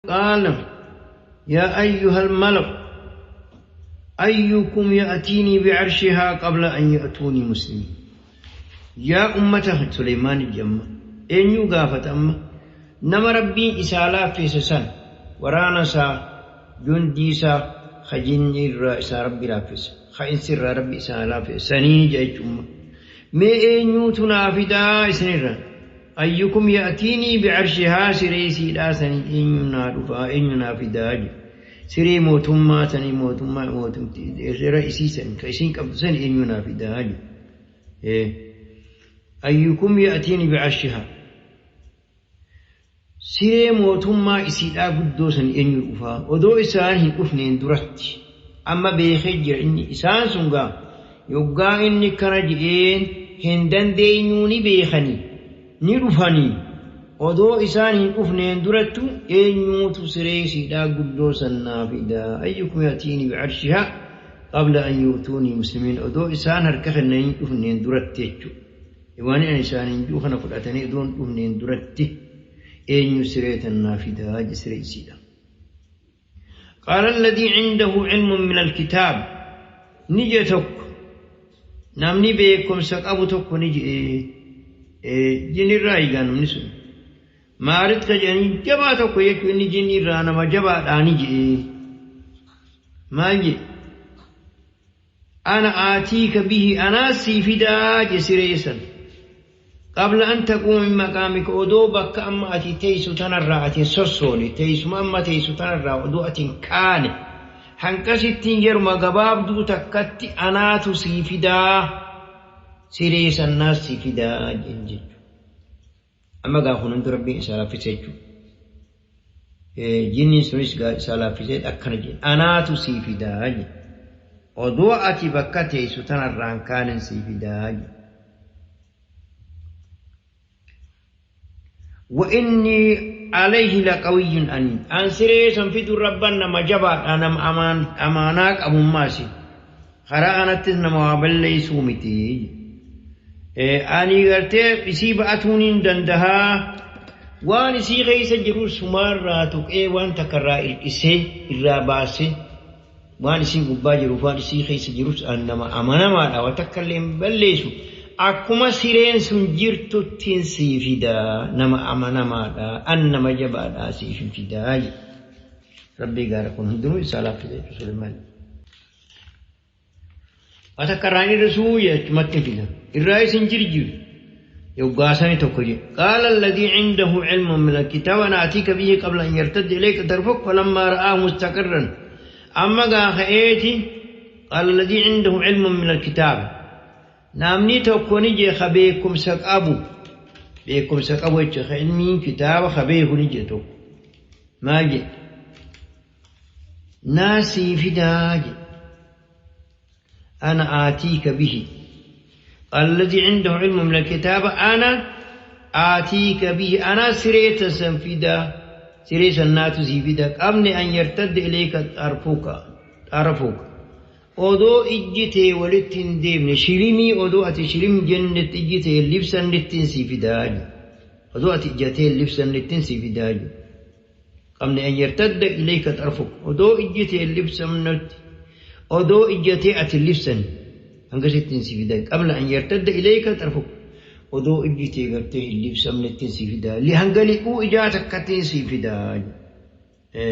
قال يا أيها الملأ أيكم يأتيني بعرشها قبل أن يأتوني مسلمين. Yaa ummata Suleymaan jamma eenyu gaafata amma nama Rabbiin isaa laaffise san waraana isaa jundii isaa ka jinni irraa isaa Rabbi laaffise ka insi irraa Rabbi isaa laaffise sanii jechuudha. Mee eenyuutu naa fidaa isinirra ayyukum ya'tiinii bi'arshihaa siree isiidhaa sanii eenyu naa dhufaa eenyu naa fidaa jedhe. Siree mootummaa sanii mootummaa mootumti siree isii san ka isiin qabdu san eenyu naa fidaa jedhe. Ayyukum ya'tiinii bi'arshihaa siree mootummaa isiidhaa guddoo san eenyu dhufaa odoo isaan hin dhufneen duratti amma beekee jira inni isaan sun gaa yoggaa inni kana jedheen hin dandeenyuu ni beekanii ni dhufanii odoo isaan hin dhufneen durattu eenyuutu siree isiidhaa guddoo san naa fidaa ayyukum ya'tiinii bi'arshihaa qabla an yu'tuunii muslimiin odoo isaan harka kennanii hin dhufneen duratti jechuudha. Waan ani isaaniin jiru kana fudhatanii odoo hin dhufneen duratti eenyu siree tan naa fidaa siree isiidha. قال الذي عنده علم من الكتاب نجي تك namni beekumsa qabu tokko ni jedhe jinirraa egaa namni sun maarit ka jedhanii jabaa tokko jechuun inni jinnirraa nama jabaadhaa ni jedhe maal jedhe ana aatiika bihi anaa sii fidaa je siree san qabla an taquuma min maqaamika odoo bakka amma ati teessu tanarraa ati hin sossoone teessuma amma teessu tanarraa odoo ati hin kaane hanqasittiin yeruma gabaabduu takkatti anaatu sii fidaa siree sannaas sii fidaa jeen jechuudha. Amma gaa kun hundi Rabbiin isaa laaffise jechuudha. Jinniin sunis gaa isaa laaffisee akkana jeen anaatu sii fidaa jeen. Odoo ati bakka teessu tanarraan kaanen sii fidaa jeen. وإني عليه لقوي أمين أن سري سنفيد ربنا ما جبا أنا أمان أماناك أبو ماسي خرا أنا تزنا ما بلي سومتي أني قلت إسيب أتونين دندها وان إسي غيس جرو سمار راتك إيه وان تكرا إسي الراباسي وان إسي قبا جرو وان إسي غيس جرو أنما أمانا ما وتكلم بليسو Akkuma sireen sun jirtuttiin sii fidaa nama amanamaadha an nama jabaadha siif hin fidaa jedhe. Rabbii gaara kun hundinuu isaa laaffise jechuudha Suleymaan. Waan takka irraa hin hir'isuu jechumatti hin fida. Irraa isin jirjiru. Yoggaa sani tokko jedhe. Qaala alladhii cindahu cilmun min alkitaab ana atiika bihi qabla an yartadda ilayka tarfuk falammaa ra'aahu mustaqirran. Amma gaa ka'eeti qaala alladhii cindahu cilmun min alkitaab. Namni tokko ni jee ka beekumsa qabu beekumsa qabu jecha ka ilmiin kitaaba ka beeku ni jee tokko maal jedhe naa sii fidaa jedhe ana aatiika bihi alladhi indahu ilmu min alkitaaba ana aatiika bihi ana siree san fidaa siree san naatu sii fidaa qabni an yartadda ilayka xarfuka xarafuka Odoo ijji tee walitti hin deemne shilimii odoo ati shilim jennetti ijji tee hin libsannettiin sii fidaa jedhe. Odoo ati ija tee hin libsannettiin sii fidaa jedhe. Qabni an yartadda ilayka xarfuk odoo ijji tee hin libsamnetti odoo ija tee ati hin libsanne hangasittiin sii fidaa qabla an yartadda ilayka xarfuk odoo ijji tee gartee hin libsamnettiin sii fidaa li hanga liquu ijaa takkattiin sii fidaa jedhe.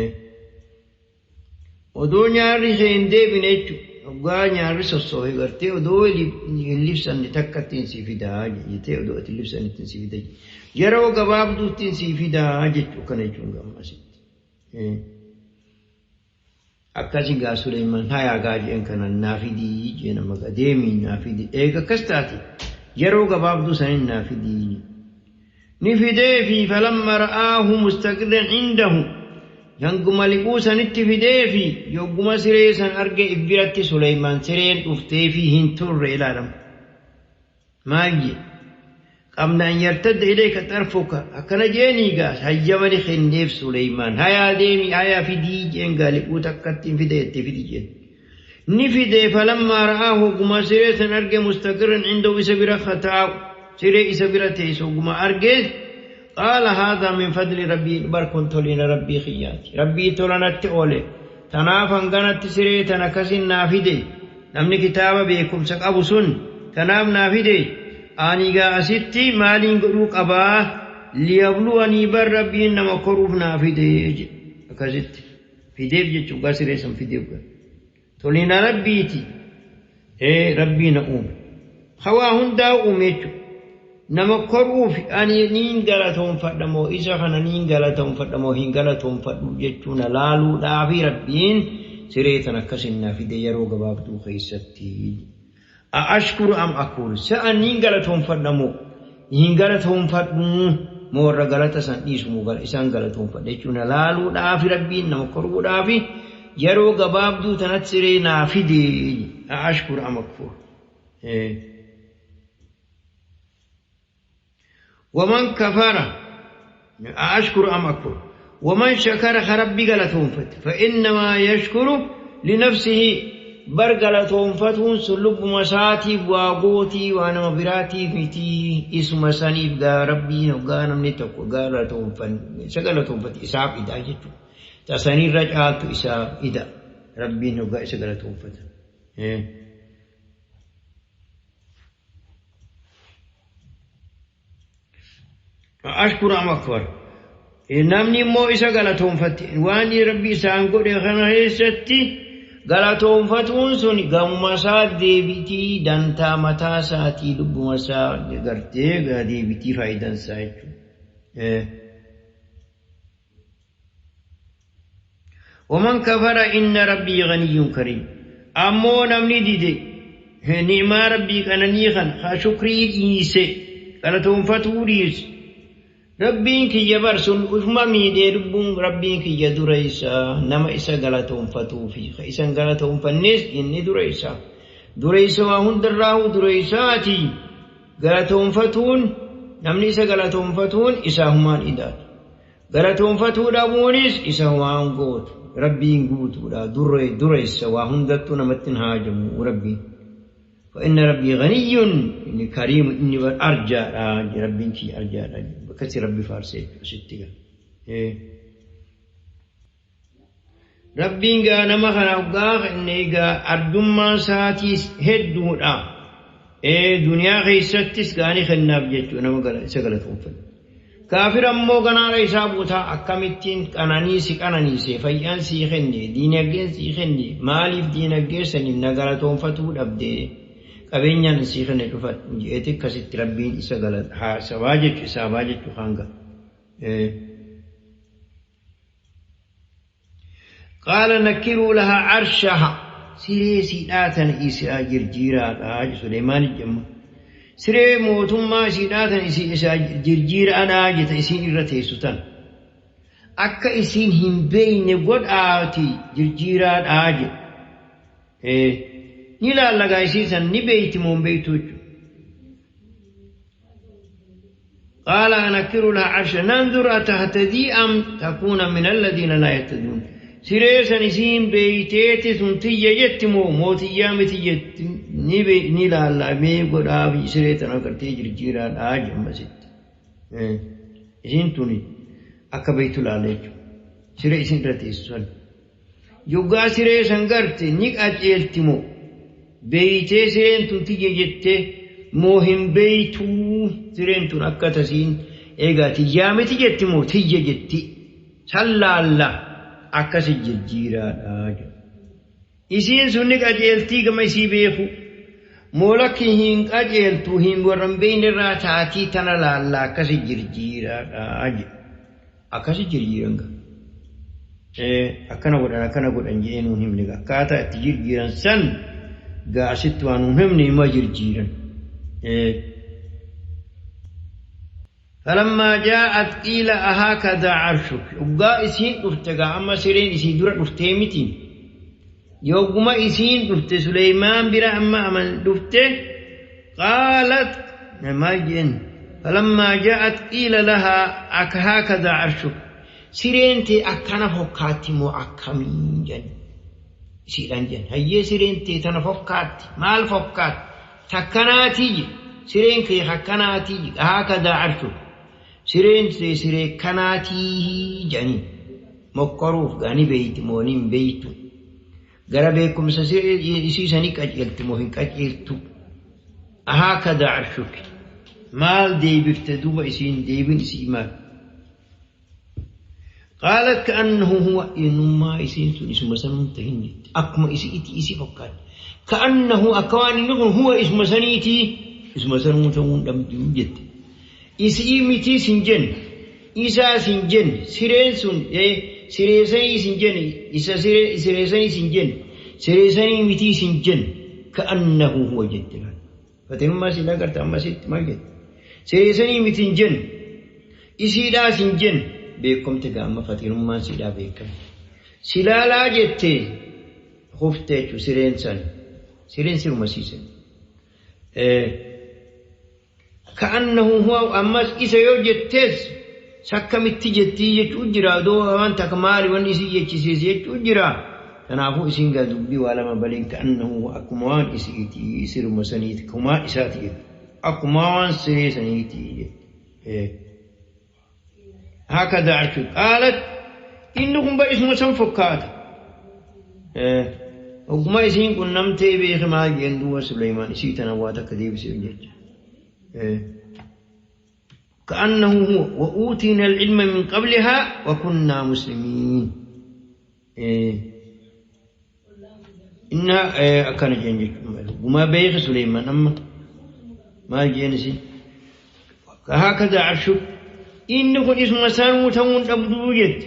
Odoo nyaarri ishee hin deebine jechuudha. Hoggaa nyaarri sossoohe gartee odoo hin libsanne takka ittiin sii fidaa jettee odoo ati libsanne ittiin sii fida. Yeroo gabaabduu ittiin sii fidaa jechuudha kana jechuun gammasitti. Akkasi gaa Suleeman hayaa gaa jeen kana naa fidii jeen amma gaa deemii naa fidi. Eega akkas taate yeroo gabaabduu saniin naa fidii. Ni fideefi falamma ra'aahu mustaqirran indahu Hanguma liquu sanitti fideefi yogguma siree san arge if biratti Suleymaan sireen dhufteefi hin turre ilaalama. Maal jee? Qabna an yartadda ilayka xarfuka akkana jeenii gaa hayyama ni kenneef Suleymaan hayaa deemi hayaa fidii jeen gaa liquu takkatti hin fide itti fidi jeen. Ni fide falammaa ra'aahu hogguma siree san arge mustaqirran indahu isa bira kataa'u siree isa bira teessu hogguma arge Qaala haadhaa min fadli rabbii barkun tolina rabbii kiyyaati. Rabbii tola natti oole. Tanaaf hanganatti siree tana akkasin naa fide. Namni kitaaba beekumsa qabu sun tanaaf naa fide. Ani gaa asitti maaliin godhuu qabaa? Liyabluwanii bar rabbiin nama koruuf naa fide jedhe. Akkasitti fideef jechuun gaa siree san fideef gaa. Tolina rabbiiti. Ee rabbii na uume. Hawaa hundaa uume jechuudha. Nama koruuf ani niin galatoonfadha moo isa kana niin galatoonfadha moo hin galatoonfadhu jechuu na laaluudhaafi rabbiin siree tan akkasin naa fide yeroo gabaabduu keessatti. A ashkuru am akfuru sa'a niin galatoonfadha moo hin galatoonfadhu moo warra galata san dhiisu moo isaan galatoonfadha jechuu na laaluudhaafi rabbiin nama koruudhaafi yeroo gabaabduu tanatti siree naa fide. A ashkuru am akfuru. ومن كفر أشكر أم أكفر ومن شكر خربي غلطونفت فإنما يشكر لنفسه بر غلطونفتون سلب مساتي واغوتي وانا مبراتي متي اسم سنيف غا ربي غا نمني تكو غلطونفن سغلطونفت إساب إدا جتو تسني رجعت إساب إدا ربي نغا سغلطونفت. أشكر أم أكفر namni immoo isa galatoonfatte waan rabbi isaan godhe kana keessatti galatoonfatuun sun gamuma isaa deebitii dantaa mataa isaatii lubbuma isaa gartee deebitii faayidaan isaa jechuudha. ومن كفر إن ربي غني كريم أمو namni dide ni'maa rabbii qananii kana shukrii dhiise galatoonfatuu dhiise. Rabbiin kiyya bar sun ufuma miidhee lubbuun rabbiin kiyya dura isaa nama isa galatoonfatuu fi isan galatoonfannes inni dura isaa. Dura isa waa hundarraa'uu dura isaati. Galatoonfatuun namni isa galatoonfatuun isaa humaan idaatu. Galatoonfatuu dhabuunis isa humaan gootu. Rabbiin guutuudha. Dura isa waa hundattuu namatti hin haajamu rabbiin. فإن ربي غني إني كريم إني أرجع ربي إنتي أرجع بكثير ربي فارسي ستة. ربي قال ما خلق إني قال أرجم ساتي هدودا إيه دنيا غيستس قاني خلنا بجت أنا ما قال سقلت أوفن كافر أمو قنا رئيس أبوتا أكملتين أنانيسك أنانيسي فيان سيخني دينك سيخني مالف دينك سنين نقلتهم فتول أبدي qabeenyaan isii kana dhufa jeeti akkasitti rabbiin isa galata haasawaa jechu isaabaa jechu hanga. Qaala nakkiruu lahaa arshaha siree siidhaa tana isaa jirjiiraadha Suleymaan jedhama. Siree mootummaa isiidhaa tana isaa jirjiiraadha jeta isiin irra teessu tan. Akka isiin hin beeyne godhaati jirjiiraadha jedha. Ni laallagaa isiisan ni beeyti moo hin beeytu jechuudha. قال أنكر لها عرشا ننظر أتهتدي أم تكون من الذين لا يهتدون سيريسا نسين بيتيتي سنتي جتمو موتي يامتي جت نبي نلا لا مي قد أبي سيريتا نكرتي جرجيران آج أم ست إسين توني أكبيت لا سيريسين رتيسون يوغا سيريسا نكرتي نيك أجلتمو beeytee sireen tun tiyya jettee moo hin beeytuu sireen tun akka tasiin eegaa tiyyaa miti jetti moo tiyya jetti sallaalla akkasi jijjiiraadha jedhu. Isiin sun ni qajeeltii gama isii beeku moo lakki hin qajeeltu hin warra hin beekne irraa taatii tana laalla akkasi jijjiiraadha jedhu. Akkasi jijjiiran gaa. Akkana godhan akkana godhan jedhee nuun himne akkaataa itti jijjiiran san gaasitti waan nuun himne ima jijjiiran. فلما جاءت قيل أهكذا عرشك وقا إسين دفت أما سيرين إسين درا دفتي متين يوم إسين دفت سليمان برا أما أمن دفت قالت ما جن فلما جاءت قيل لها أهكذا عرشك سيرين تي أكنا فكاتي مو أكمين جن سيران جن هي سيرين تي تنا فكاتي مال فكات تكناتي سيرين كي حكناتي هكذا عرشك Sireen tee siree kanaatii jedhanii mokkoruuf gaanii beeyti moo hin beeytu. Gara beekumsa siree isii sanii qajeelti moo hin qajeeltu. Ahaakadaa arshuki. Maal deebifte duuba isiin deebin isii maal? Qaalat ka'annahu huwa eenyummaa isiin sun isuma sanuun tahin jette. Akkuma isiiti isii fakkaatti. Ka'annahu akka waan inni kun huwa isuma saniitii isuma sanuu ta'uun dhabduu jette. Isii mitiis hin jenne isaas hin jenne sireen sun siree saniis hin jenne isa siree saniis hin jenne siree sanii mitiis hin jenne ka'annahu huwa jette. Fatinummaa silaa garta ammasitti maal jette? Siree sanii miti hin jenne isiidhaas hin jenne beekumti gaama fatinummaan siidhaa beekamte. Silaalaa jette hufte jechuun sireen san sireen siruma siisan. Ka'annahu huwa ammas isa yoo jettees sakkamitti jettii jechuu jira odoo waan takka maali wanni isii jechisiise jechuu jira. Kanaafuu isiin gaa dubbii waa lama baleen ka'annahu akkuma waan isiitii siruma saniiti kumaa isaati jette. Akkuma waan siree saniiti jette. Hakada arshu qaalat inni kun bar isuma san fakkaata. Oguma isiin qunnamtee beeke maal jeen duuba Suleymaan isii tana waa takka deebiseef jecha. كأنه هو وأوتينا العلم من قبلها وكنا مسلمين. إنها أكان جين وما بيخ سليمان أما ما جينسي هكذا عرشك إن كن اسم سان وتون أبدو جد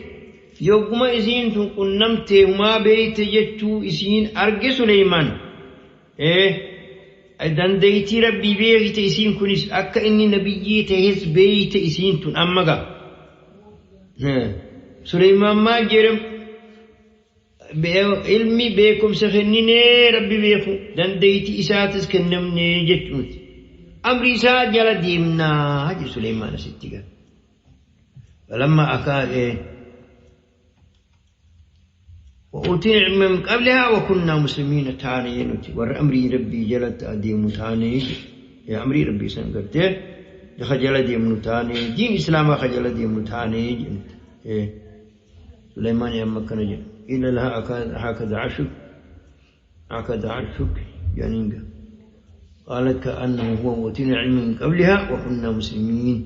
يوم إسين تنقنمت وما بيت جتو إسين أرجع سليمان dandeettii rabbii beekte isiin kunis akka inni nabiyyii tahes beeyte isiin tun amma gaa. Suleymaan maal jedham ilmi beekumsa kenninee rabbi beeku dandeettii isaatis kennamnee jechuuti. Amri isaa jala deemnaa jedhe Suleymaan asitti gaa. فلما أكاد وأوتينا العلم من قبلها وكنا مسلمين تاني نتي ور أمري ربي جلت أديم تاني يا أمري ربي سنقرته خجل ديم تاني دين إسلام خجل ديم تاني سليمان يا مكان جل إلى لها هكذا عشق هكذا عرشك يعني قالت كأنه هو أوتينا العلم من قبلها وكنا مسلمين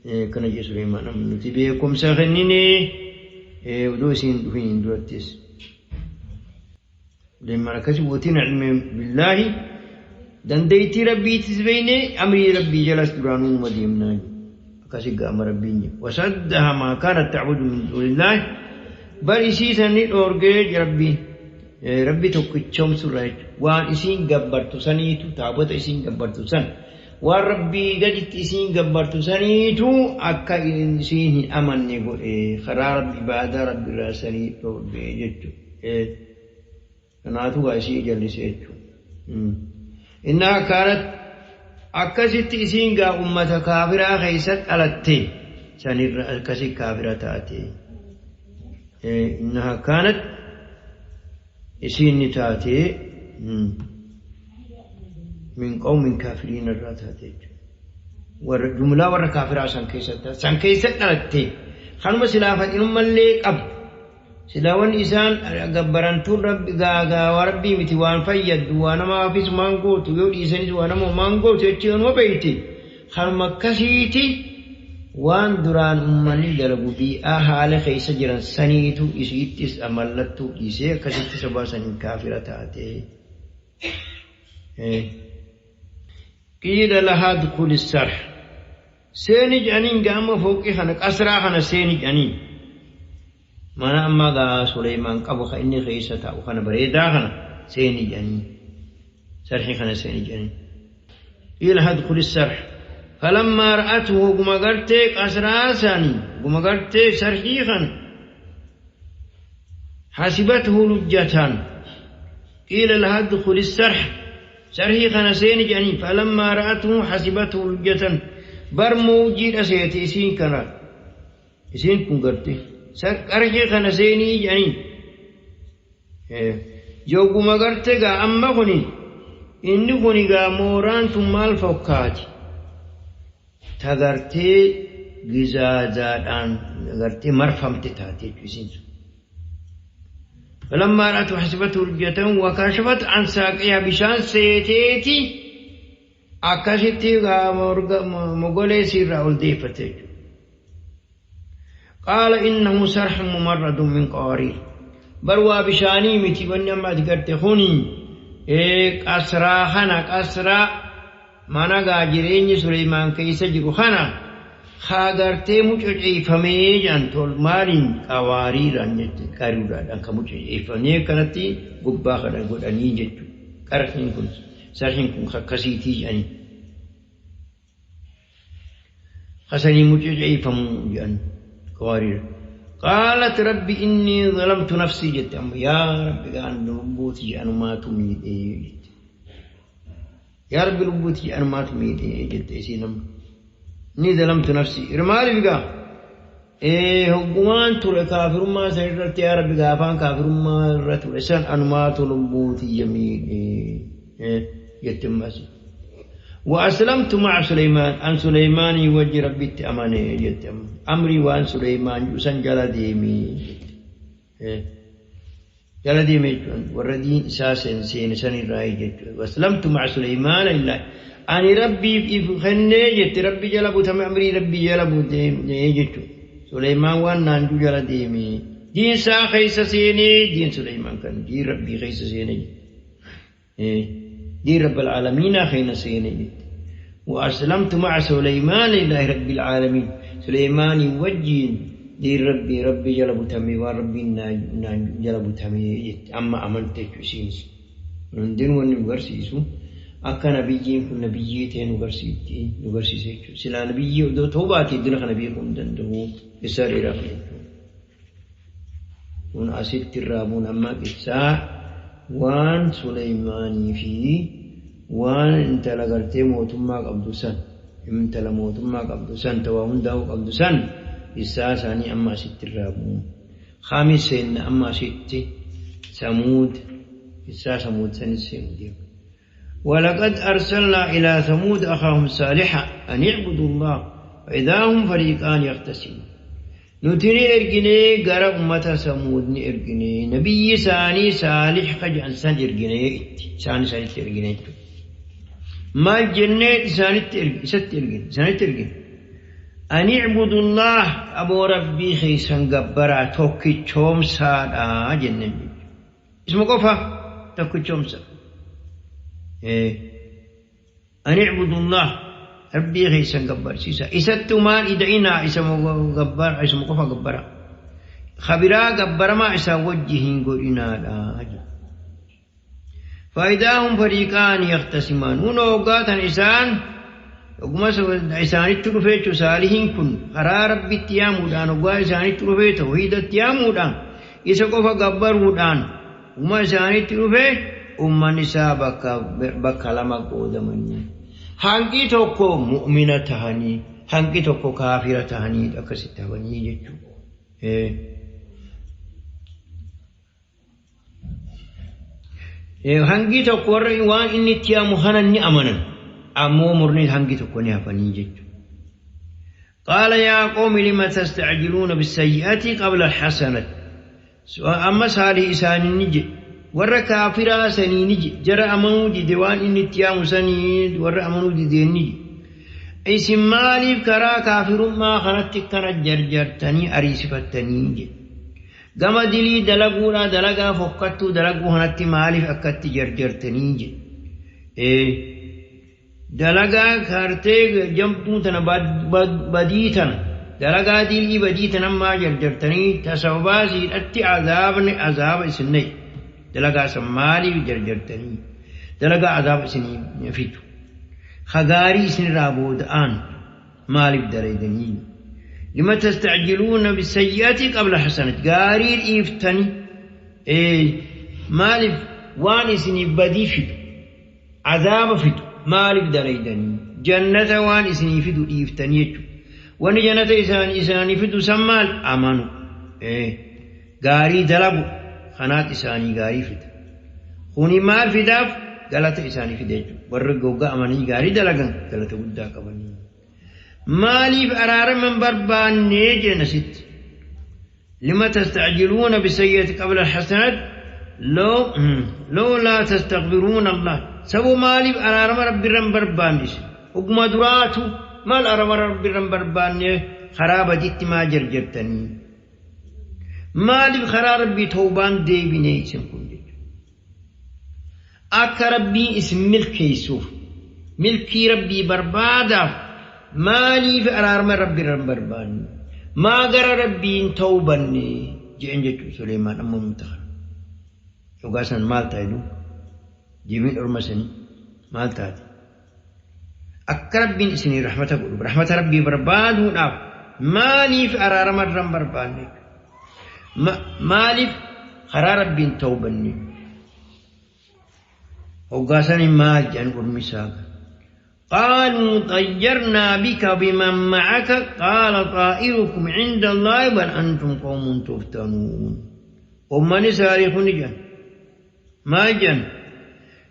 كان جي سليمان نتي بكم ساخنيني ودوسين دفين دورتس لما ركز وتين علم بالله دنديتي ربي تزبيني أمري ربي جلس درانو مديمنا كسي قام ربي وصدها ما كانت تعبد من دون الله بل إسيسا نورجيج ربي ربي توكيتشوم سراج وان إسين جبرتو سنيتو تعبد إسين جبرتو سن waan rabbii gaditti isiin gabbartu saniitu akka isiin hin amanne godhe karaa rabbi ibaadaa rabbi irraa sanii dhoorge jechuudha. Kanaatu waa isii jallise jechuudha. Innaa kaanat akkasitti isiin gaa ummata kaafiraa keessa dhalatte sanirra akkasi kaafira taate. Innaa kaanat isiin ni taate. من قوم كافرين الراتاتيج والجملة ور كافر سان كيست سان كيست نلتي خنم سلافة إنهم اللي قب سلاوان إنسان جبران تون رب غا وربي متوان فيد وانا ما في سمانغو تيود إنسان وانا ما مانغو تيجون وبيتي خنم كسيتي وان دران أمني دلقوا بي أهال خيس جران سنيتو إسيتس أملتو إسي كسيت سبا سن كافرة تاتي قيل لها ادخل السرح سينج أنين قام فوقي خنك أسرع خنا سينج أنين ما أنا أما قا سليمان قبو خإني خيسة وخنا بريدا خنا سينج أنين سرحي خنا سينج أنين قيل لها ادخل السرح فلما رأته قم قرتك أسرع ساني قم قرتك سرحي خنا حسبته لجتان قيل لها ادخل السرح سرحي خنسين جاني فلما رأته حسبته لجة بر موجي رسيتي إسين كنا إسين كن قرتي سرحي خنسين جاني يوغو ما قرتي غا أما خني إني خني غا موران تمال فوقاتي تغرتي gizaazaadhaan gartee marfamte taate jechuudha isiin sun. فلما رأته حسبته لجة وكشفت عن ساقيها bishaan seeteeti akkasitti mogolee siirraa ol deeffate jechuudha. قال إنه صرح ممرد من قوارير bar waa bishaanii miti wanni amma ati garte kuni qasraa kana qasraa mana gaa jireenyi Suleymaan keessa jiru kana haa gartee mucuceeffamee jedhan tol maaliin qawaariiraan jette qaruuraadhaan kan mucuceeffamee kanatti gubbaa kana godhanii jechuudha. Qarxiin kun sarhiin kun akkasiitii jedhanii. Kasanii mucuceeffamuu jedhan qawaariira. قالت ربي إني ظلمت نفسي jette amma yaa rabbi gaan lubbuuti jedhanumaatu miidhee jette. Yaa rabbi lubbuuti jedhanumaatu miidhee jette isiin amma. إني ظلمت نفسي. Maaliif gaa? Hoggumaan ture kaafirummaa san irratti yaa rabbi gaafaan kaafirummaa irra ture san anumaatu lubbuutiyya miidhee jette ammas. وأسلمت مع سليمان أن سليمان وجه ربي أماني جت أمري وأن سليمان جسن جل ديمي جل ديمي وردين أساسا سين سن الرأي جت وأسلمت مع سليمان لله أني ربي خني جت ربي جل بوتم أمري ربي جل بوتم جت سليمان وأن نانجو جل ديمي دين سا خيس سيني دين سليمان كان دين ربي خيس سيني دين رب العالمين خينا سيني وأسلمت مع سليمان لله رب العالمين سليمان وجين دين ربي ربي جلب تمي وربي جلب تمي أما أمنت تشينس من دين ونغرسيسو akka nabiyyiin kun nabiyyii ta'e nu garsiisti nu garsiise jechuudha. Silaa nabiyyii odoo ta'uu baate iddoo kana beekuu hin danda'u isaa dheeraa kana jechuudha. Kun asitti irraa buun amma qissaa waan Suleymaanii fi waan intala gartee mootummaa qabdu san intala mootummaa qabdu san tawaa hundaa'uu qabdu san qissaa isaanii amma asitti irraa bu'u. Khamis seenna amma asitti Samuud qissaa Samuud sanis seenu deema. ولقد أرسلنا إلى ثمود أخاهم صالحا أن اعبدوا الله فإذا هم فريقان يختصمون نتني إرجني غرا أمة ثمود إرجني نبي ساني صالح خجعن سان إرجني ساني ساني إرجني ما الجنة ساني ست إرجن ساني إرجن أن اعبدوا الله أبو ربي خيسان جبرا توكي توم سادا جنة اسمه قفا توكي توم سادا أن اعبدوا الله ربي غيسان جبار سيسا إساتو مال إدعينا إسا جبار إسا مقفا جبارا خبرا جبار ما إسا وجهين قلنا لا فإذا هم فريقان يختصمان ونوغاتا إسان وقما إسان الترفيت سالهين كن خرا ربي التيامودان وقا إسان الترفيت توحيد التيامودان إسا قفا جبارودان وما إسان الترفيت ummanni isaa bakka lama qoodamanii hanqi tokko mu'mina tahanii hanqi tokko kaafira tahanii akkasitti hafanii jechuudha. Hanqi tokko warra waan inni itti yaamu kana ni amanan ammoo murni hanqi tokko ni hafanii jechuudha. قال يا قوم لم تستعجلون بالسيئة قبل الحسنة أما صالح إسان نجي warra kaafiraa sanii ni je jara amanuu dide waan inni itti yaamu sanii warra amanuu dideen ni je isin maaliif karaa kaafirummaa kanatti kana jarjartanii ariisifattanii je gama dilii dalaguudhaa dalagaa fokkattuu dalaguu kanatti maaliif akkatti jarjartanii je dalagaa kartee jamtuu tana badii tana dalagaa dilii badii tana maa jarjartanii tasababaa siidhatti azaabni azaaba isin nayi dalagaa san maaliif jarjartanii dalagaa azaaba isinii fidu hagaarii isinirraa booda'aan maaliif dalaydanii lima tastacjiluuna bisayyi'ati qabla hasanati gaarii dhiiftanii maaliif waan isinii badii fidu azaaba fidu maaliif dalaydanii jannata waan isinii fidu dhiiftanii jechuudha wanni jannata isaanii fidu san maal amanu gaarii dalagu kanaat isaanii gaarii fida. Kuni maal fidaaf galata isaanii fida jechuudha. Warri goggaa amanii gaarii dalagan galata guddaa qabanii. Maaliif araarama hin barbaanne jeen asitti. Lima tastacjiluuna bisayyati qabla alhasanat lawlaa tastaqbiruuna Allah. Saboo maaliif araarama Rabbiirra hin barbaanne isin? Oguma duraatu maal araarama Rabbiirra hin barbaanne karaa baditti maa jarjartanii? Maaliif karaa Rabbii tawbaan deebine isin kun jechuudha. Akka Rabbiin isin milkeessuuf milkii Rabbii barbaadaaf maaliif araarama Rabbiirra hin barbaanne? Maa gara Rabbii hin tawbanne? Je'en jechuudha Suleymaan amma nuti kana. Dhugaa san maal ta'e duuba? Deebiin orma sanii maal taate? Akka Rabbiin isinii rahmata godhuuf, rahmata Rabbii barbaaduudhaaf maaliif araarama irra hin barbaanne? Maaliif karaa Rabbii hin tawbanne? Hoggaa sanii maal jedhan ormi isaa? Qaaluu xayyarnaa bika biman ma'aka qaala xaa'irukum cinda Allaahi bal antum qawmun tuftanuun. Uummanni saalih ni jedhan. Maal jedhan?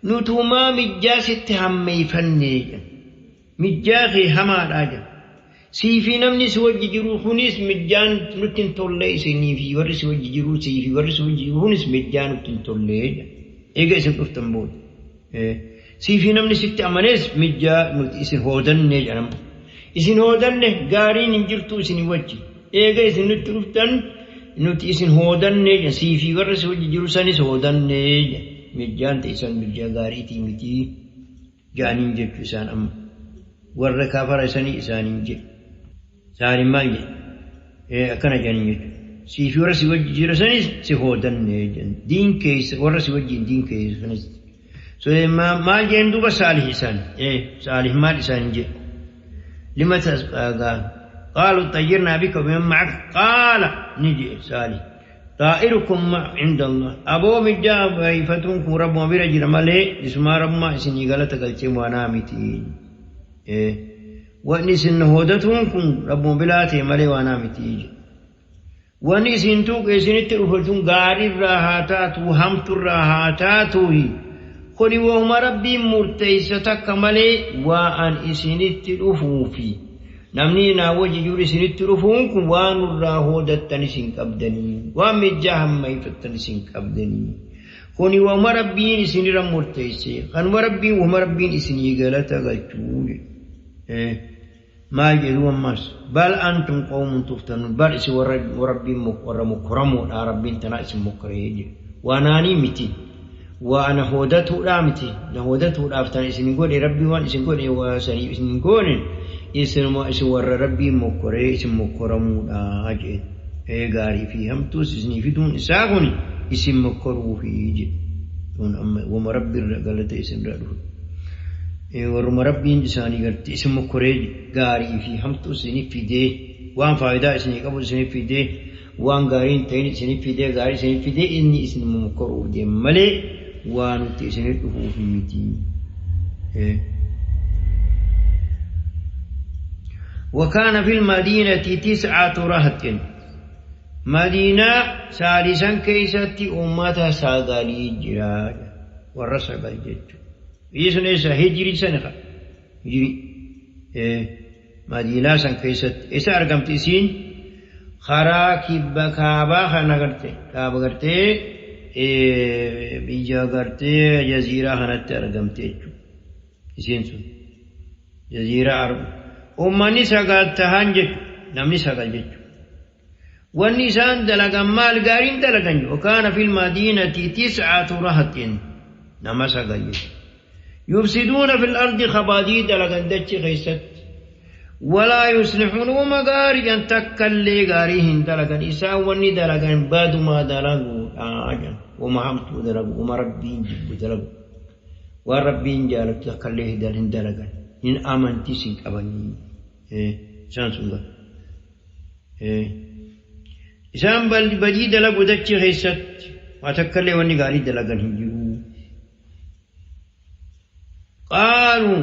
Nutumaa mijjaa sitti hammeeyfannee jedhan. Mijjaa kee hamaadhaa jedhan. Sii fi namni si wajji jiru kunis mijjaan nutti hin tollee isinii fi warri si wajji jiru sii fi warri si wajji jiru kunis mijjaa nutti hin tollee jedhan. Eega isin dhuftan booda. Sii fi namni sitti amanees mijjaa nuti isin hoodannee jedhan. Isin hoodanne gaariin hin jirtuu isinii wajji. Eega isin nutti dhuftan nuti isin hoodannee jedhan. Sii fi warra si wajji jiru sanis hoodannee jedhan. Mijjaan teessan mijjaa gaariitii mitii jedhaniin jechuu isaan amma. Warra kafara isanii isaaniin jedhe. Saaliin maal jedhe? Akkana jedhaniin jechuudha. Sii fi warra si wajji jiru sanis si hoodanne jedhan. Diin keessa warra si wajjin diin keessa sanis. Suleymaan maal jedhan duuba Saalih isaan. Saalih maal isaan jedhe? Lima tasqaagaa. Qaalu xayyirnaa bika biman ma'ak. Qaala ni jedhe Saalih. Xaa'irukum inda Allah. Aboo mijjaa baay'ifatuun kun Rabbuma bira jira malee isumaa Rabbumaa isinii galata galchee waanaa miti. Wanni isin hoodatuun kun Rabbuma biraa ta'e malee waanaa miti jedhe. Wanni isin tuqe isinitti dhufe tun gaariirraa haa taatu hamturraa haa taatuuhi. Kuni wahuma Rabbiin murteessa takka malee waa an isinitti dhufuufi. Namni naa wajji jiru isinitti dhufuun kun waan nurraa hoodattanis hin qabdanii. Waan mijjaa hammayfattanis hin qabdanii. Kuni wahuma Rabbiin isinirra murteesse. Kanuma Rabbiin wahuma Rabbiin isinii galata galchuu jedhe. Maal jedhu ammas? Bal antum qawmun tuftanun. Bar isin warra Rabbiin warra mokkoramoodha. Rabbiin tanaa isin mokkoree jedhe. Waa naanii miti. Waa na hoodatuudhaa miti. Na hoodatuudhaaf tan isin godhe Rabbiin waan isin godhe waa saniif isin hin goone. Isinuma isin warra Rabbiin mokkoree isin mokkoramuudha jedhe. Gaarii fi hamtuus isinii fiduun isaa kun isin mokkoruufi jedhe. Kun amma wama Rabbiirra galata isinirraa dhufe. Warruma Rabbiin isaanii garte isin mokkoree gaarii fi hamtuu isinii fidee waan faayidaa isinii qabu isinii fidee waan gaarii hin ta'in isinii fidee gaarii isinii fidee inni isin mokkoruuf deema malee waa nuti isinii dhufuuf miti. وكان في المدينة 9 رهط مدينة سالسا كيستي أمتا ساغالي جرا warra sagal jechuudha. Biyyi sun eessa? Hijirii sana ka. Hijirii. Madiinaa san keessatti. Eessa argamti isiin? Karaa kibba kaabaa kana garte. Kaaba gartee biyya gartee jaziiraa kanatti argamte jechuudha. Isiin sun. Jaziiraa Arab. Uummanni sagal tahan jechuudha. Namni sagal jechuudha. Wanni isaan dalagan maal gaariin dalagan yookaan fil madiinati tis'atu rahatin nama sagal jechuudha. Yufsiduuna fil ardi kabadii dalagan dachi keessatti. Walaa yuslixuun wama gaariidhaan takkallee gaarii hin dalagan isaan wanni dalagan badumaa dalaguudha jedhan. Wama hamtuu dalagu wama Rabbiin jibbu dalagu. Waan Rabbiin jaalatu takkallee hin dalagan. Hin amantiis hin qabanii. Isaan sun ga'a. Isaan badii dalagu dachii keessatti waa takkallee wanni gaarii dalagan hin jiru. Qaaluu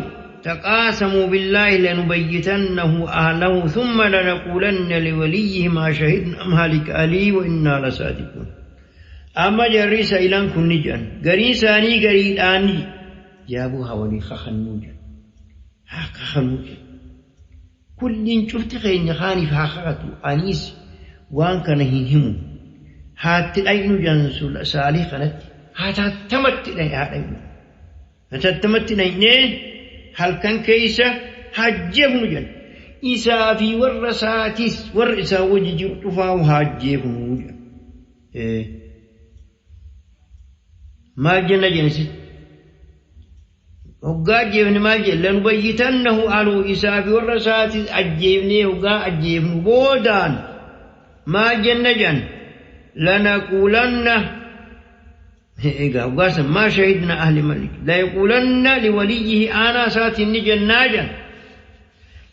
taqaasamuu billaahi lanubayyitannahu ahlahu thumma lanaquulanna liwaliyyihi maa shahidna mahalika alii wa innaa lasaadiquun. Amma jarri sa'ilan kun ni jedhan. Garii isaanii gariidhaan jaabuu haa walii kakannuu jedhan. Haa kakannuu jedhan. Kulliin cufti keenya kaaniif haa kakatu anis waan kana hin himu. Haatti dhaynu jedhan Saalih kanatti hatattamatti haa dhaynu. Hatattamatti dhaynee halkan keessa hajjeefnu jedhan. Isaa fi warra isaatis warra isaa wajji jiru cufaa hajjeefnu jedhan. Maal jenna jensi? Hoggaa ajjeefne maal jenna? Lanubayyitannahu anuu isaa fi warra isaatis ajjeefnee hoggaa ajjeefnu boodaan maal jenna jedhan? Lanaquulanna egaa hoggaa san maa shahidna ahli malik layaquulanna liwaliyyihi aanaa isaatiin ni jennaa jedhan.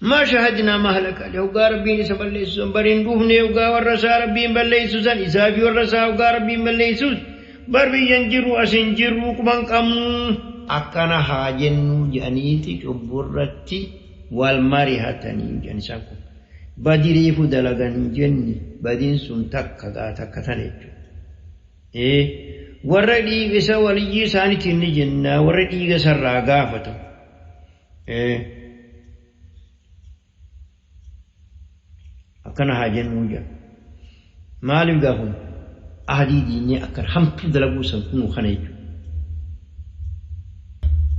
Maa shahadnaa mahlaka hoggaa Rabbiin isa balleessu san bar hin dhufne hoggaa warra isaa Rabbiin balleessu san isaa fi warra isaa hoggaa Rabbiin balleessus bar biyyan jirru as hin jirru quban qabnu akkana haa jennuu jedhaniiti cubburratti wal marihatanii jedhan isaan kun badi reefu dalagan hin jenne badiin sun takka gaa takka tana jechuudha. Warra dhiiga isa waliyyii isaaniitiin ni jenna warra dhiiga isarraa gaafatu. Akkana haa jennuu jedha. Maaliif gaafun ahdii diinee akkana hamtuu dalaguu san kunuu kana jechuudha.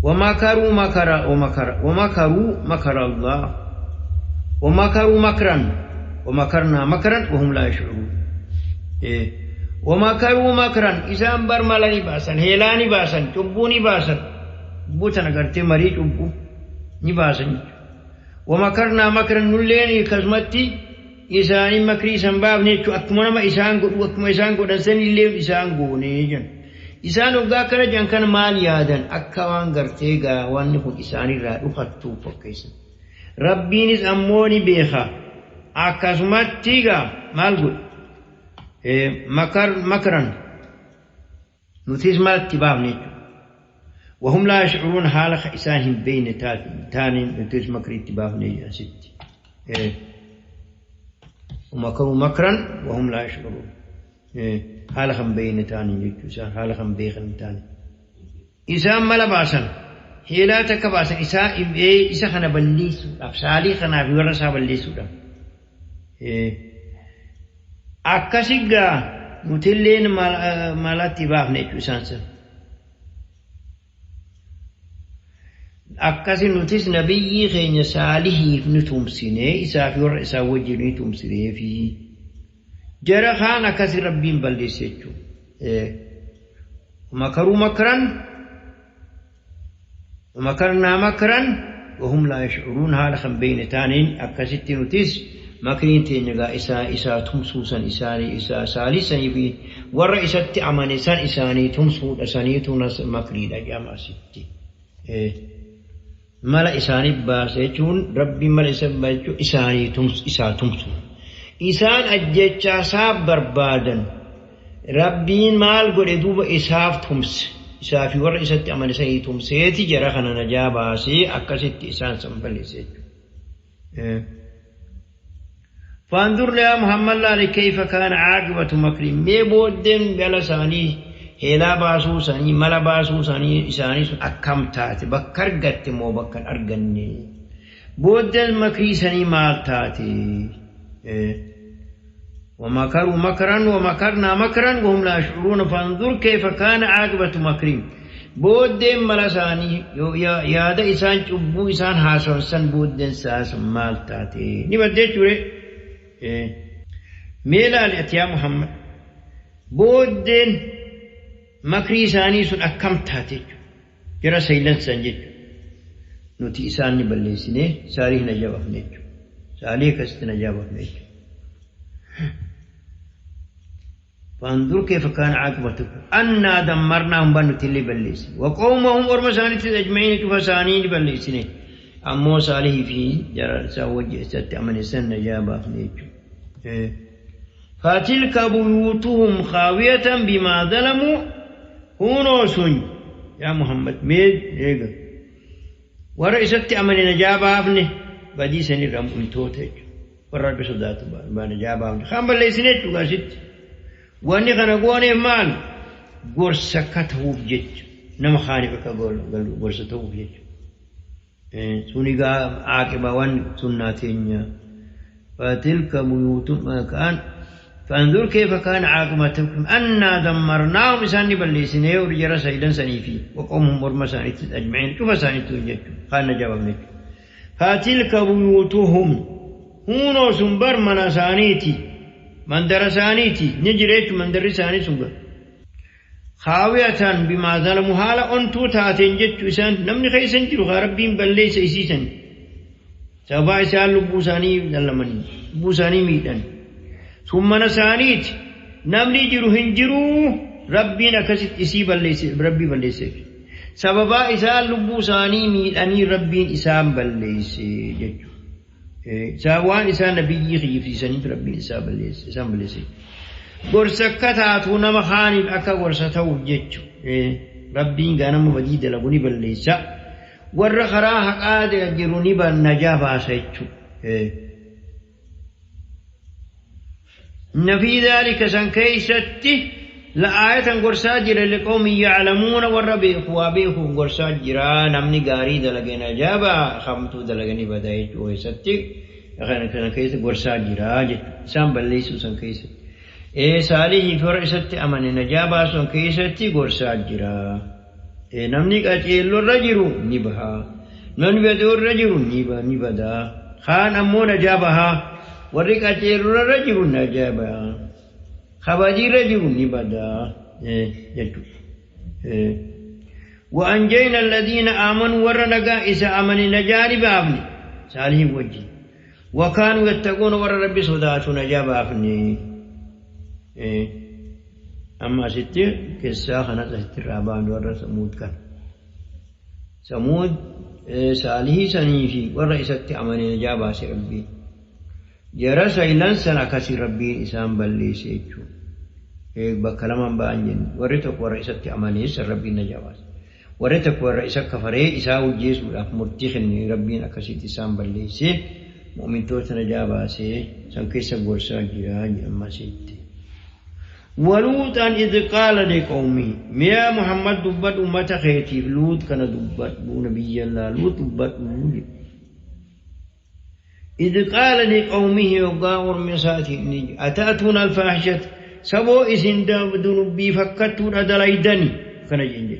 ومكروا مكر ومكر ومكروا مكر الله ومكروا مكرا ومكرنا مكرا وهم لا يشعرون إيه. ومكروا مكرا إسان برملني باسن هيلاني باسن چبوني باسن بوتنا قرتي مري چبو ni baasan jechuudha. Wamakarnaa makran nulleen akkasumatti isaanii makrii san baafne jechuudha. Akkuma nama isaan godhu akkuma isaan godhan sanillee isaan goone jedhan. Isaan hoggaa akkana jedhan kana maal yaadan akka waan gartee gaa wanni kun isaanirraa dhufattuuf fakkeessan. Rabbiinis ammoo ni beeka. Akkasumatti gaa maal godhu? Makar makran Nutis malatti baafne jechuudha. Wahum laa yashcuruun haala ka isaan hin beeyne taaniin nutis makrii itti baafne asitti. Makaruu makran wahum laa yashcuruun. Haala kan beeyne taaniin jechuudha isaan haala kan beekan taaniin. Isaan mala baasan heelaa takka baasan isaa isa kana balleessuudhaaf saalii kanaa fi warra isaa balleessuudhaaf. Akkasi gaa nutilleen malatti baafne jechuu isaan san. Akkasi nutis nabiyyii keenya saalihiif ni tumsine isaa fi warra isaa wajjin ni tumsineefi. Jara kaan akkasi Rabbiin balleesse jechuudha. Makaruu makran Makarnaa makran wahum laa yashcuruun haala kan beeyne taaniin akkasitti nutis makriin teenya gaa isaa isaa tumsuu san isaanii isaa saalisanii fi warra isatti amane san isaanii tumsuudha saniitu makriidha jedhama asitti. Mala isaanii baase jechuun Rabbiin mala isa baase jechuun isaanii tumsu isaa tumsu. Isaan ajjechaa isaaf barbaadan Rabbiin maal godhe duuba isaaf tumse. Isaa fi warra isatti amane sanii tumseeti jara kana najaa baasee akkasitti isaan san balleesse jechuudha. Faandur yaa Muhammad laali kayfa kaana aaqibatu makri mee booddeen gala isaanii heelaa baasuu isaanii mala baasuu isaanii isaanii sun akkam taate bakka argatte moo bakka hin arganne booddeen makrii isaanii maal taate ومكروا مكرا ومكرنا مكرا وهم لا يشعرون فانظر كيف كان عاقبة مكرهم booddeen mala isaanii yaada isaan cubbuu isaan haasawan san booddeen isaa sun maal taate ni badde jechuure mee laali ati yaa Muhammad booddeen makrii isaanii sun akkam taate jechuudha jara saylan san jechuudha nuti isaan ni balleessine saalih na jabaafne jechuudha saalih akkasitti na jabaafne jechuudha. Fanzur kayfa kaana aaqibatu annaa dammarnaahum ban nuti illee balleessine wa qawmahum orma isaaniittis ajma'iina cufa isaanii ni balleessine ammoo saalihii fi jara isaa wajji isatti amane san najaa baafne jechuudha. Fatilka buyuutuhum khaawiyatan bimaa zalamuu hunoo sun yaa Muhammad mee eega warra isatti amane najaa baafne badii sanirraa mu'mintoota jechuudha. Warra Rabbi sodaatu najaa baafne. Kaan balleessine jechuudha asitti. Wanni kana gooneef maal? Gorsa akka ta'uuf jecha. Nama kaaniif akka gorsa ta'uuf jecha. Suni gaa aaqibaawwan sunnaa teenya. فتلك بيوتهم كان فانظر كيف كان عاقبتهم أنا دمرناهم إسان بلسنه ورجال سيدا سنيفي وقومهم ورما سانيت أجمعين شوف سانيت قال جواب فتلك بيوتهم هونو سنبر من سانيتي من درسانيتي نجريت من درساني سنبر خاوية بما ظلموا حالا أنتو تاتين جتو إسان نمني خيسن جلو ربين بليس إسيسن سبا إسان لبوساني دلمني لبوساني ميتن ثم نسانيت نمني جرو هنجرو ربين أكست إسي بليس ربي بليس سببا إسان لبوساني ميتني ربين إسان بليس جتو سوان إسان نبي خيف إساني ربين إسان بليس إسان بليس gorsa akka taatu nama kaaniif akka gorsa ta'uuf jechu rabbiin ganama badii dalagu ni balleessa warra karaa haqaa jiru ni najaa baasa jechu. إن في ذلك سن كيستي لآية gorsaa jira لقوم يعلمون warra beeku waa beekuuf gorsaa jira namni gaarii dalage najaa baa hamtuu dalage ni bada jechuu keessatti kana keessa gorsaa jira jechu isaan balleessuu san keessatti. Saalihii fi warra isatti amane najaa baasuun keessatti gorsaa jira. Namni qaceelloo irra jiru ni baha. Namni badoo irra jiru ni bada. Kaan ammoo najaa baha. Warri qaceelloo irra jiru najaa baha. Kabajii irra jiru ni bada. Jechuudha. وأنجينا الذين آمنوا warra nagaa isa amane najaa ni baafne saalihii wajjin. وكانوا يتقون warra rabbi sodaatu najaa baafne. أما ستي كسا خنا ستي رابان ورا سمود كان سمود ساليه سنيفي ورا إستي أماني نجابة ربي جرى سيلان سنة كسي ربي إسام بلي سيتشو بكلام بانجن ورتك ورا إستي أماني ربي نجابة ورتك ورا إسا كفري إسا وجيس مرتخني ربي نكسي إسام بلي سي مؤمن توت نجابة سي سنكيس غورسا جيا أما ستي ولوطا إذ قال لقومه يا محمد دبت أمة خيتي لوط كان دبت نبي الله لوط دبت إذ قال لقومه وقاور مساتي أتأتون الفاحشة سبو إسن دنبي فكتو أدليدني كان جنجي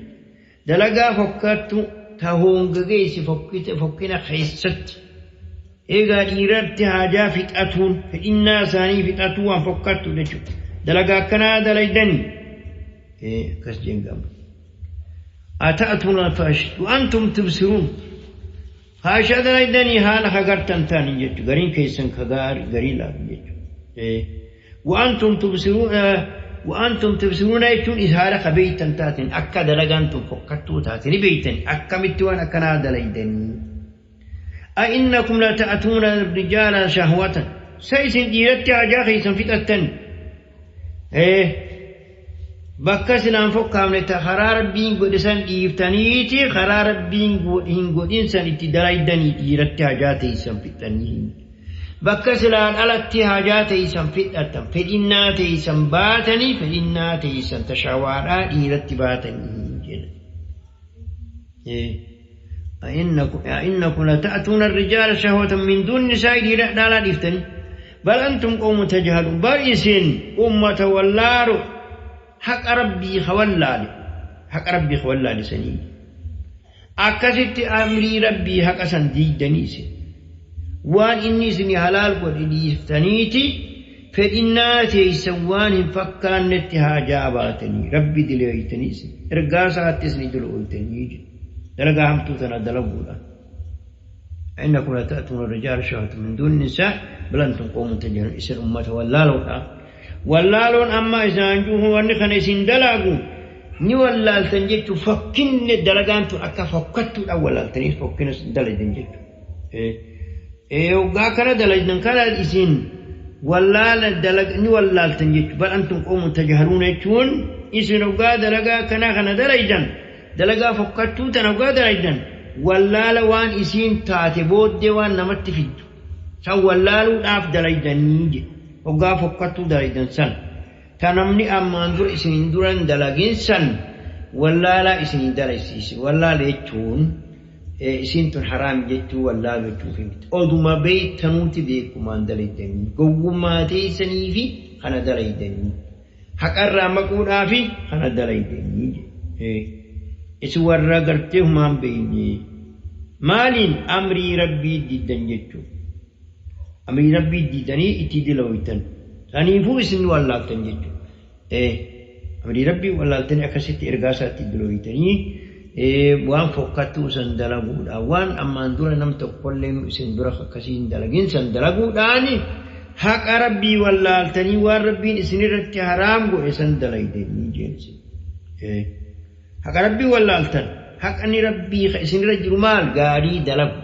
دلقا فكتو تهون قيس فكنا خيست إذا إيرت حاجة فتأتون فإنا ساني فتأتون فكتو لجو دلقا كنا دليدني كس جنجام أتأتون الفاحشة وأنتم تبصرون فاحشة دليدني حال خغرتن تاني جتو غرين كيسن خغار غري لا جتو وأنتم تبصرون وأنتم تبصرون يتون إزهار خبيتن تاتن أكا دلقانتم فكتو تاتن بيتن أكا متوان أكنا دليدني أئنكم لا تأتون الرجال شهوة سيسن ديرت عجاخيسن فتأتن bakka silaan fokkaamne ta karaa rabbiin godhe san dhiiftaniiti karaa rabbiin hin godhin san itti dalaydanii dhiiratti hajaa teeysan fixxanii bakka silaan alatti hajaa teeysan fixxattan fedhinnaa teeysan baatanii fedhinnaa teeysan tashawaadhaa dhiiratti baatanii jedha. أئنكم لتأتون الرجال شهوة من دون النساء dhiiraa dhiiftanii بل أنتم قوم تجهلون بل إسن أمة واللار حق ربي خولالي حق ربي خولالي سنين أكست أمري ربي حق سنديدني سن وان إني سني حلال قد ثنيتي فإنا تيسوان فكان نتها جاباتني ربي دلويتني سن إرقاسات سني دلويتني دلقا همتوتنا دلولا إنكم لتأتون الرجال شهوة من دون النساء بل أنتم قوم تجهلون إسر أمة واللالون واللالون أما إذا أنجوه وأنخن إسن دلاقو ني واللال تنجتو فكن دلقان أكا فكتو الأول تنجتو فكن دلقان جتو إيه وقا دلقان كان إسن واللال دلق ني واللال تنجتو بل أنتم قوم تجهلون يتون إسن وقا دلقا كنا خنا دلقان دلقا فكتو تنوقا دلقان wallaala waan isiin taate booddee waan namatti fiddu san wallaaluudhaaf dalaydanii jedhu hoggaa fokkattuu dalaydan san ta namni ammaan dura isinin duran dalagin san wallaalaa isinii dalaysiise wallaala jechuun Isiin tun haraam jechuu wallaalu jechuufi miti. Oduma beektanuuti beekumaan dalaydanii gowwummaa teessanii fi kana dalaydanii haqarraa maquudhaa fi kana dalaydanii. Isin warra gartee humaan beeyne maaliin amrii rabbii diddan jechuudha. Amrii rabbii diidanii itti dilooytan. Saniifuu isin wallaaltan jechuudha. Amrii rabbii wallaaltanii akkasitti ergaa isaatti dilooytanii waan fokkattuu san dalaguudhaan waan ammaan dura nam tokkollee isin dura akkasii hin dalagin san dalaguudhaan haqa rabbii wallaaltanii waan rabbiin isinirratti haraam godhe san dalaydanii jeensi. Haqa rabbii wallaaltan haqni rabbii isinirra jiru maal gaarii dalagu.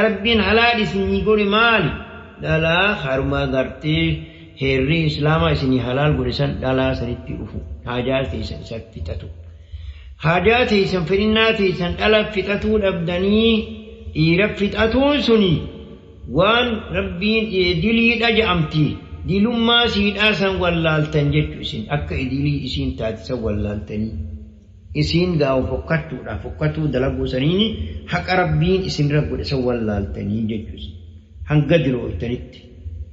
Rabbiin halaal isinii godhe maali? Dhalaa haruma gartee heerri islaamaa isinii halaal godhe san dhalaa sanitti dhufu. Haajaa teessan isatti fixatu. Haajaa teessan fedhinnaa teessan dhala fixatuu dhabdanii dhiira fixatuun suni waan rabbiin diliidha je'amti. Dilummaa siidhaa san wallaaltan jechu isin akka dilii isiin taate san wallaaltanii. Isiin gaafa fokkattuudha fokkattuu dalaguu saniini haqa rabbiin isinirra godhe san wallaaltanii jechuudha. Hanga dilooytanitti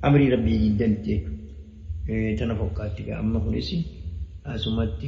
amrii rabbii diddanitti jechuudha. Tana fokkaatti gaa amma kunis asumatti.